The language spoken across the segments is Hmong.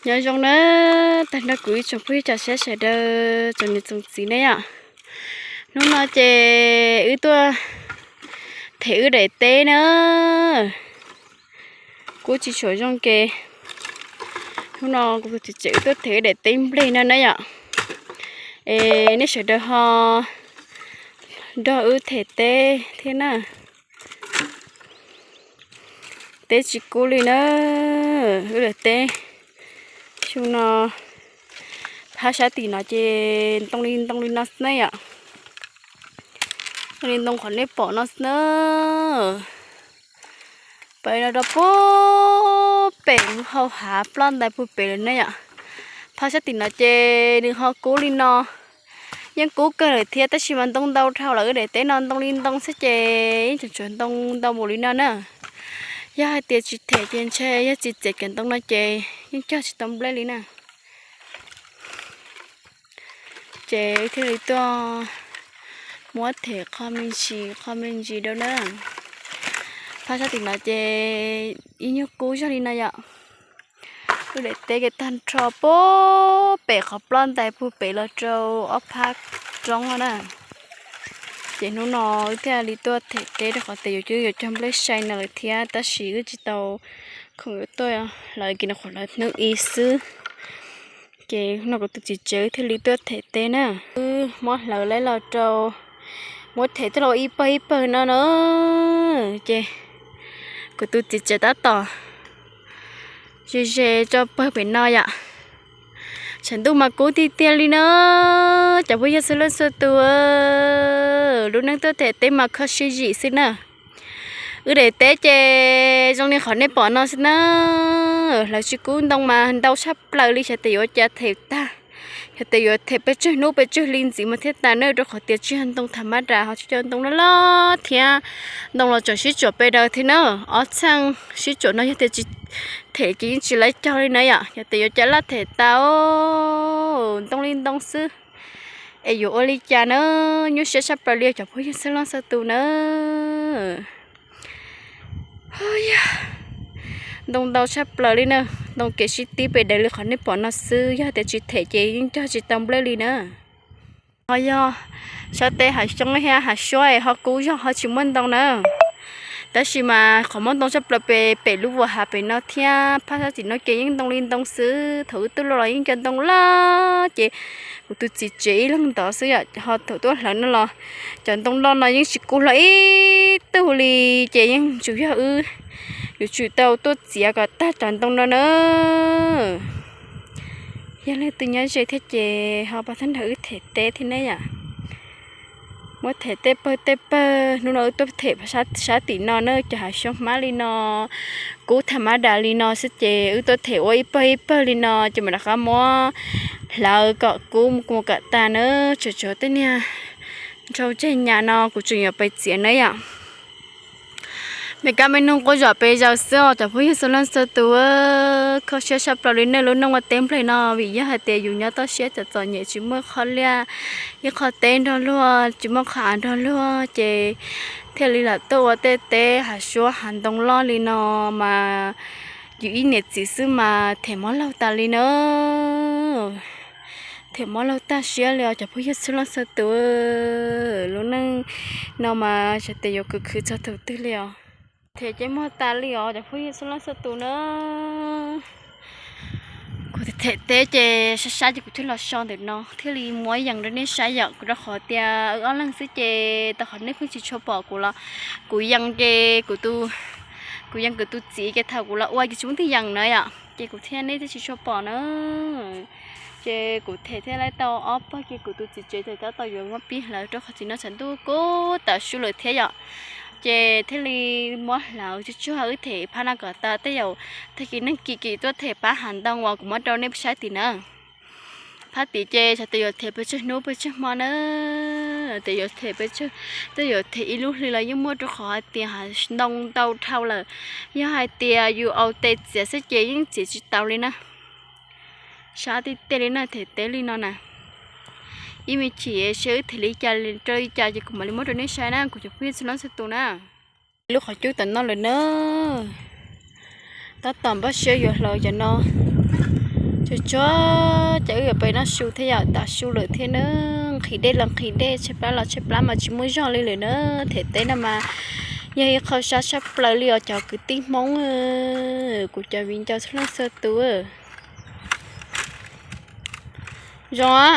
Nyob zoo na, tag nrho kuv ib tsoom phooj ywg cov saib sawv daws, tsoom niam tsoom txiv ne yom. Hnub no ces wb tuaj them wb daim teb na. Kuv tsis tshua zoo ces hnub no kuv tus txiv tsev wb tuaj them wb daim teb nplej no na yom. Es nej sawv daws ho nrog wb them teb thiab na. Teb tsis kub li na, wb daim teb xyoo no. Phab sab tim no ces ntoo li ntoo li no xwb na yom. Ntoo li ntoo qhov nej pom no xwb na. Pem no rau puag pem hau hav ploj ntais puag pem lawm na yom. Phab sab tim no ces nws ho kub li no. Yeej kub kawg lawm thiab tab sis mas ntoo ntau dhau lawm, wb daim teb no ntoo li ntoo xwb ces yeej tseem tshuav ntoo ntau npaum li no na. Yog hais tias tsis them ces ntshe yog tsis txiav cov ntoo no ces yeej cog tsis tau nplej li na. Ces wb thiaj li tuaj muab them qho me ntsis qho me ntsis rau na. Phab sab tim no ces ib nyuag kub zog li no yom. Wb daim teb ces tag nrho puag pem qhov ploj ntais puag pem los rau ob phab roob na. Ces hnub no wb thiaj li tuaj them teb rau qhov tias yuav cog nplej sai no lawm thiab tab sis wb tsis tau khoom yuav tuaj lawv kiag no qhuav lawv hnub ib xwb. Ces hnub no kuv tus txiv tsev thiaj li tuaj them teb na. Wb muab hlawv los rau, muab them txog los ib pawg ib pawg no na. Ces kuv tus txiv tsev tab tom ze ze tso pawg pem no yom. Tshav ntuj mas kub tiag tiag li na. Cov phooj ywg txhua leej txhua tus, lub neej tuaj them teb mas kho siab zim xwb na. Wb daim teb ces zoo li qhov nej pom no xwb na. Hlawv tsis kub, ntoo mas ntau tshaj plaws li, xyov tias yuav ua cas them tag. Xyov tias yuav them pes tsawg hnub pes tsawg hli ntxiv mas thiaj tas na, rau qhov tias tsis yog ntoo tham mab das ho tsis cov ntoo loj loj thiab. Ntoo los tseem sib tsuam pes daws thiab na. Ob txheej sib tsuam no yog tias tsis them ces yeej tsis laib cog li na yom. Xyov tias yuav cas laj them tau, ntoo li ntoo xwb. Es yuav ua li cas na, nyuaj siab tshaj plaws li cov phooj ywg txhua leej txhua tus na. Yog ntoo ntau tshaj plaws li na, ntoo kev sib tib pes daws li qhov nej pom no xwb, yog tias tsis them ces yeej cog tsis tau nplej li na. Ho yog sab teb hav xyoob thiab hav suab es ho kub zog ho tsis muaj ntoo na. Tab sis mas qhov muaj ntoo tshaj plaws pem pem lub vuas hav pem no thiab phab sab tim no ces yeej ntoo li ntoo xwb. Thaum wb tuaj los yeej cov ntoo loj ces kuv tus txiv tsev ib leeg ntov xwb yom, ho thaum tuaj hlawv no los cov ntoo loj no yeej tsis kub hlo ib tug li. Ces yeej tsuas yog wb yuav tsum tau tuaj txiav kom tag cov ntoo no na. Yog leej twg nyob ze thiab ces ho pab tag nrho wb them teb thiab ne yom. Muab them tej pawg tej pawg, hnub no wb tuaj them sab tim no na, cov hav xyoob hmab li no, kub tham mab das li no xwb ces wb tuaj them ua ib pawg ib pawg li no ces mam rov qab muab hlawv kom kub mus kom tas na. Tsam tsam tej niag nrau tseg nyam no kuv tseem yuav pais txiav na yom. Me kab me noog quaj zom pes zaws xwb os cov phooj ywg txhua leej txhua tus. Kho siab tshaj plaws li nej lub neej ua teb nplej no, vim yog hais tias yus nyob toj siab txom txom nyem tsis muaj qhov liaj ib qho teb nrog luag, tsis muaj qhov av nrog luag ces thiaj li lam tuaj ua tej teb hav suab hav ntoo loj li no mas yus ib niam txiv xwb mas them mob laug tas li na. Them mob laug tag siab li os cov phooj ywg txhua leej txhua tus. Lub neej no mas xyov tias yuav khwv khwv txog thaum twg li os. Them ces muag tas li os cov phooj ywg txhua leej txhua tus na. Kuv them teb ces sab sab ces kuv thiaj los so ntawm no thiaj li muab yees rau nej saib yom, kuv rau qhov tias wb ob leeg xwb ces tau qhov nej pheej tsis tshua pom kuv los kuv yees ces kuv, kuv yees kuv tus txiv ces thaum kuv los ua ces tsis muaj twg yees na yom, ces kuv thiaj nej thiaj tsis tshua pom na. Ces kuv them thiaj li tau ob pawg ces kuv tus txiv tsev ces tab tom yuav muab pib hlawv rau qhov txiv no tshav ntuj kub tawm su lawm thiab yom. Ces thiaj li muab hlawv tsuag tsuag wb them phab no kom tas tej zaum tag kis neeg kim kim tuaj them pab hav ntoo uas kuv muab rau nej saib tim na. Phab tid ces xyov tias yuav them pes tsawg hnub pes tsawg hmo na. Tias yuav them pes tsawg, tej yuav them ib lub hli los yeej muaj rau qhov hais tias hav ntoo ntau dhau lawm. Yog hais tias yus au tes txiav xwb ces yeej txiav tsis tau li na. Sab tib teg li na, them teb li no na. Ib me chim seb wb them li cas rau li cas ces kuv mam li muab rau nej saib na kuv cov phooj ywg txhua leej txhua tus na. Lub qhov cub tom no lawm na. Tab tom npaj siab yuav hlawv cov no. Tsuag tsuag ces wb yuav pem noj su thiab yom, tas su lawm thiab na. Nqhis dej los nqhis dej, tshaib plab los tshaib plab mas tsis muaj zog li lawm na. Them teb no mas yog ib qho sab tshaj plaws li os cov kwv tij Hmoob, kuv cov viv ncaus txhua leej txhua tus. Zoo,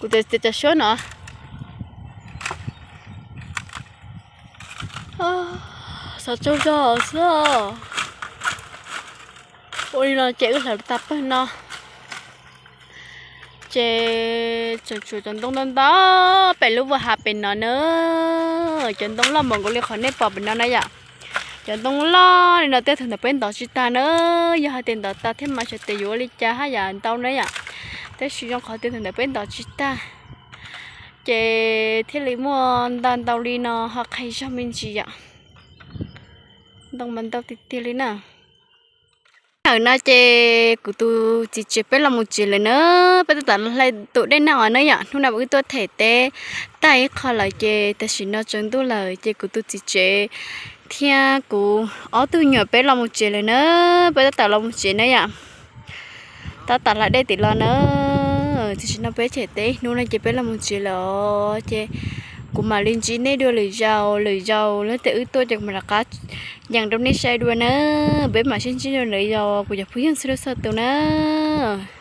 kuv tes tias cov suab no xov tsaug zog xwb. Ua li no ces wb hlawv tas pawg no ces tseem tshuav cov ntoo ntau ntau pem lub vaj hav pem no na. Cov ntoo loj npaum nkaus li qhov nej pom pem no na yom. Cov ntoo loj li no tej thaum ntawd peb ntov tsis tag na. Yog hais tias ntov tag thiab mas xyov tias yuav ua li cas haj yam ntau na yom. Tab sis zoo qhov tias thaum ntawd peb ntov tsis tag ces thiaj li muaj ntau ntau li no ho qhais zog me ntsis yom. Ntoo mas ntau tiag tiag li na. Hnub no ces kuv tus txiv tsev peb los mus tsev lawm na. Peb tab tom los hlais tus dej noj os na yom. Hnub no wb tuaj them teb tag ib qho lawm ces tam sim no tsaus ntuj lawm ces kuv tus txiv tsev thiab kuv ob tug nyuam peb los mus tsev lawm na. Peb tab tom los mus tsev na yom. Tab tom hlais dej tim los na. Tam sim no peb them teb ib hnub no ces peb los mus tsev lawm os. Ces kuv mam li ntsib nej dua lwm zaus, lwm zaus lub tias wb tuaj ces kuv mam rov qab yees rau nej saib dua na. Peb mam sib ntsib dua lwm zaus kuv cov phooj ywg txhua leej txhua tus na.